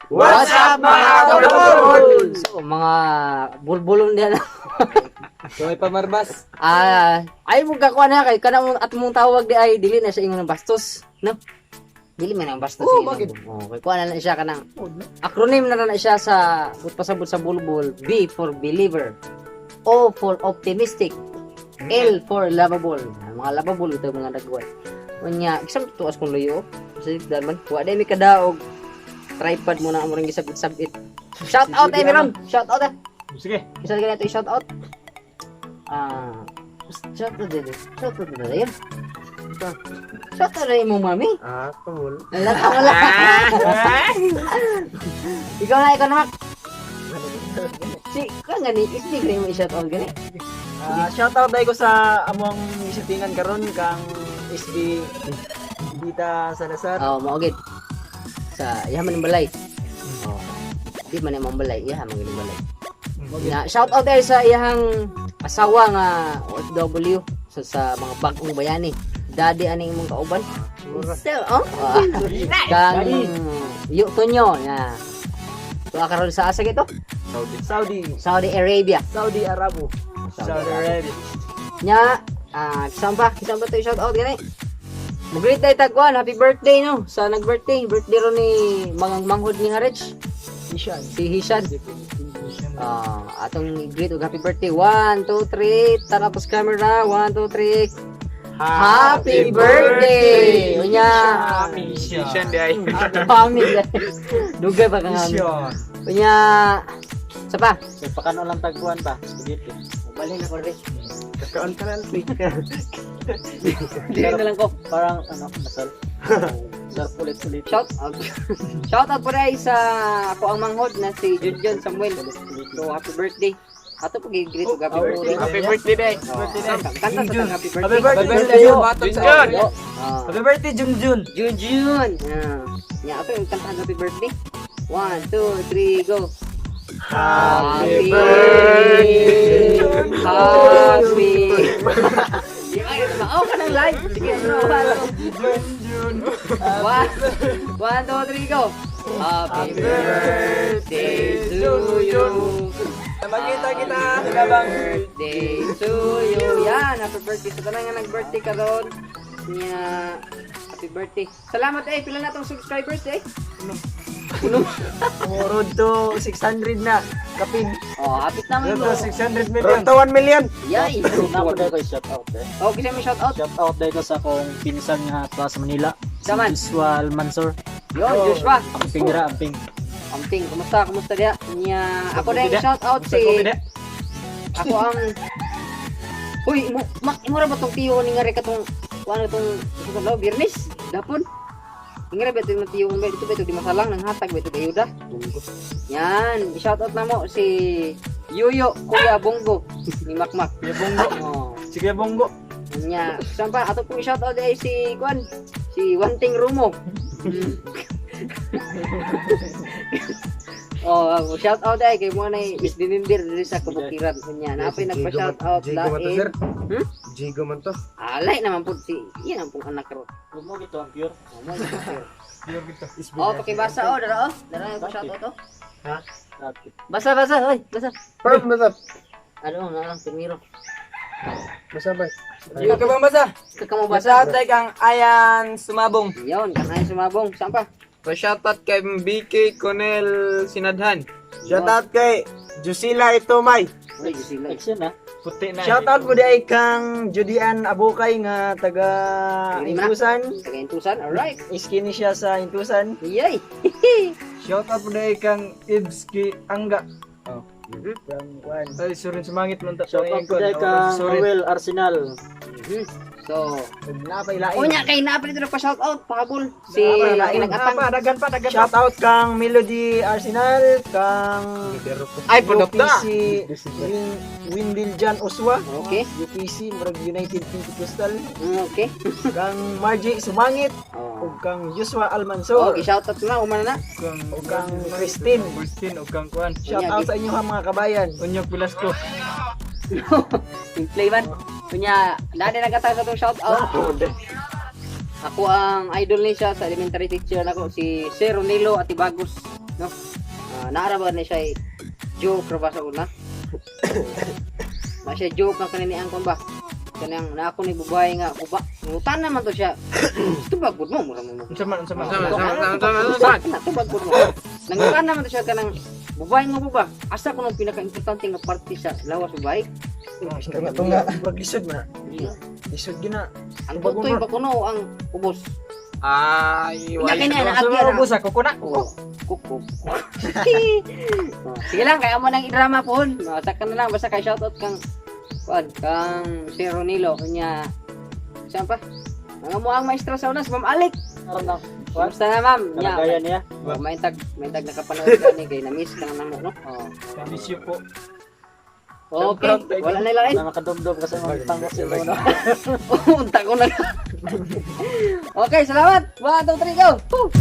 What's up, mga kabulbul? So, mga bulbulon diyan. So may pamarbas. Ah, ay mo kakuha na kay kana mong at mong tawag di ay dili na siya ingon ng bastos, no? Dili man ang bastos. Oo, ingon. bakit? Oh, kay kuha na lang siya kanang acronym na na siya sa pasabot sa bulbul. B for believer, O for optimistic, L for lovable. Ah, mga lovable ito mga dagway. Unya, isang tuas kong luyo. Sa man, wa day mi kadaog tripod mo na amo ring gisabit-sabit. Shout out eh meron. Shout out eh. Sige. Isa ka nato shout out. Ah, shout out din. Shout out din. Ayun. Shout out na imong mami. Ah, kumul. Wala ka, wala. Ikaw na, ikaw na, Mac. Si, ka nga ni, isdi ka mo i-shout out gani. Ah, shout out dai ko sa among isitingan karon kang SB Dita Salazar. Oh, mao gid. Sa iha man ang balay. Oh. Di man imong balay, iha man gid ang balay. Na shout out ay sa iyang asawa nga OFW sa mga bagong bayani. Daddy ani imong kauban. So, oh. Kang Yu Tunyo na. So karon sa asa gito? Saudi. Saudi. Saudi Arabia. Saudi Arabo. Saudi Arabia. Nya, ah, kisang pa to shout out gani. Mag-greet tayo tagwan, happy birthday no sa nag-birthday, birthday ro ni mga manghod ni Harich, Ishan. si Hishan. Ah, atong i-greet og happy birthday. 1 2 3, tara pos camera. 1 2 3. Happy birthday! Unya. Ishan di ay. Pamit. Dugay pa kang Unya. Sa pa? So pakano lang tagpuan pa. Spaghetti. Balhin ako rin. Kakaon ka lang. Dili na lang ko. Parang ano, masal. Sarap ulit-ulit. Shout out. Shout out po rin sa ako ang manghod na si Junjun Samuel. So happy birthday. Ato po gi-greet og happy birthday. Happy birthday, day. Oh, kanta sa tang happy birthday. Happy birthday, Junjun. Ah. Happy birthday, Junjun. Junjun. Ah. Nya ato yung kanta happy birthday. 1 2 3 go. Happy birthday. Happy. Di ba yun? Oh, kanang live. Sige, ano, ano. Junjun. One, one, two, three, go. Happy birthday to you. Makita kita. Labang. Birthday to you. Yan, happy birthday. Sa tanan nga nag-birthday karon. Nya, happy birthday. Salamat eh, pila na tong subscribers eh. Uno. Road to 600 na. Kapin. Oh, hapit naman mo. 600 Road to 1 million. Yay. Ako dahil ko shout out eh. Oh, kasi may shout out. Shout out dahil ko sa akong pinsan nga ato sa Manila. Si Saman. Joshua Almansor. Yo, Joshua. Amping ra, amping. Amping, kumusta? Kumusta diya? Nya, ako na yung shout out si ako ang Uy, imo mak imo ra ba tong tiyo ni nga re katong kuan tong ito ba Biyernes? Dapon. Nga ra ba itong tiyo ba dito ba ito di masalang nang hatag ba ito ayuda. Yan, shout out na mo si Yuyo Kuya Bongo ni Makmak. Kuya Bongo. Oh. Sige, Bongo. Nya, saan pa ato pong shout out ay si kuan si Wanting Rumo. Oh, shout out ay kay mo na is bimimber diri sa kabukiran kunya. Napay nagpa-shout out Jigo man to, lain. sir. Hmm? Jigo man to. Alay naman po si iyan ang pong anak ro. Huwag mo gito ang pure. Oh, mo Oh, pakibasa oh, dara oh. Dara yung shout out oh. Dati. Basa basa, oy, basa. Perm na to. Ano na lang primero. Basa ba? Sige ka bang basa? Ka mo Basa basa. out like ang Ayan Sumabong. Yon, kanay sumabong. Saan pa? Pa-shoutout kay BK Conel Sinadhan. Shout out kay Jusila Itumay. Uy, sila. Action ah. Puti na. Shout out po di ay kang Judian Abukay nga taga Lima. Intusan. Taga Intusan, alright. Iskini siya sa Intusan. Yay. Shoutout po dahil kang Ibski Angga. From Kwan. Ay, surin sumangit man Shout out po dahil kang Noel Arsenal. So, Napailain. unya kay na pa dito nagpa-shout out, pahabol si Napailain. kinag-atang. Dagan pa, dagan Shout out kang Melody Arsenal, kang Ay, padapda. UPC Windil Jan Oswa. Okay. UPC Murag United Pentecostal, Okay. kang Margie Sumangit Oh. ug kang Joshua Almansor Okay, shout out na umana na. Kang ug kang Christine. Christine o kang Kuan. Shout out sa inyo ha mga kabayan. Unyok Velasco. Yung play man. Kunya, dali nagatang sa itong shout out. Ako ang idol ni siya sa elementary teacher nako si Sir Ronilo Atibagos. No? Naara ba ni siya joke ra ba sa una? Ma siya joke ang kanini ang ba? Kanang na ako ni babae nga uba. Ngutan naman to siya. Tubag gud mo mura mo. Unsa man, unsa man. Unsa man, unsa man, unsa man, unsa man. Kana tubag gud mo. Nangutan naman to siya kanang babae nga ba? Asa kuno pinaka-importante nga parte sa lawas babae? Tunga tunga. Murag lisod man na. Lisod gyud na. Ang tutoy ba kuno ang ubos? Ay, Unya kini na Unsa agi man ubos ako kuna. Oo. Kuko. Oh, sige lang, kaya mo nang idrama po. Saka na lang, basta kay shoutout kang kuan, kang si Ronilo. Kunya, saan pa? Mga mo ang maestra sa unas, Ma'am Alec. Kumusta na, ma'am? Nya, Kalagayan niya. oh, maintag nakapanood ka ni kay na-miss ka na namo, no? Oh. Miss you po. Okay, wala na ilain. Na makadumdum kasi mga tangok sa uno. Unta ko na. Okay, salamat. 1, 2, 3, go. Woo!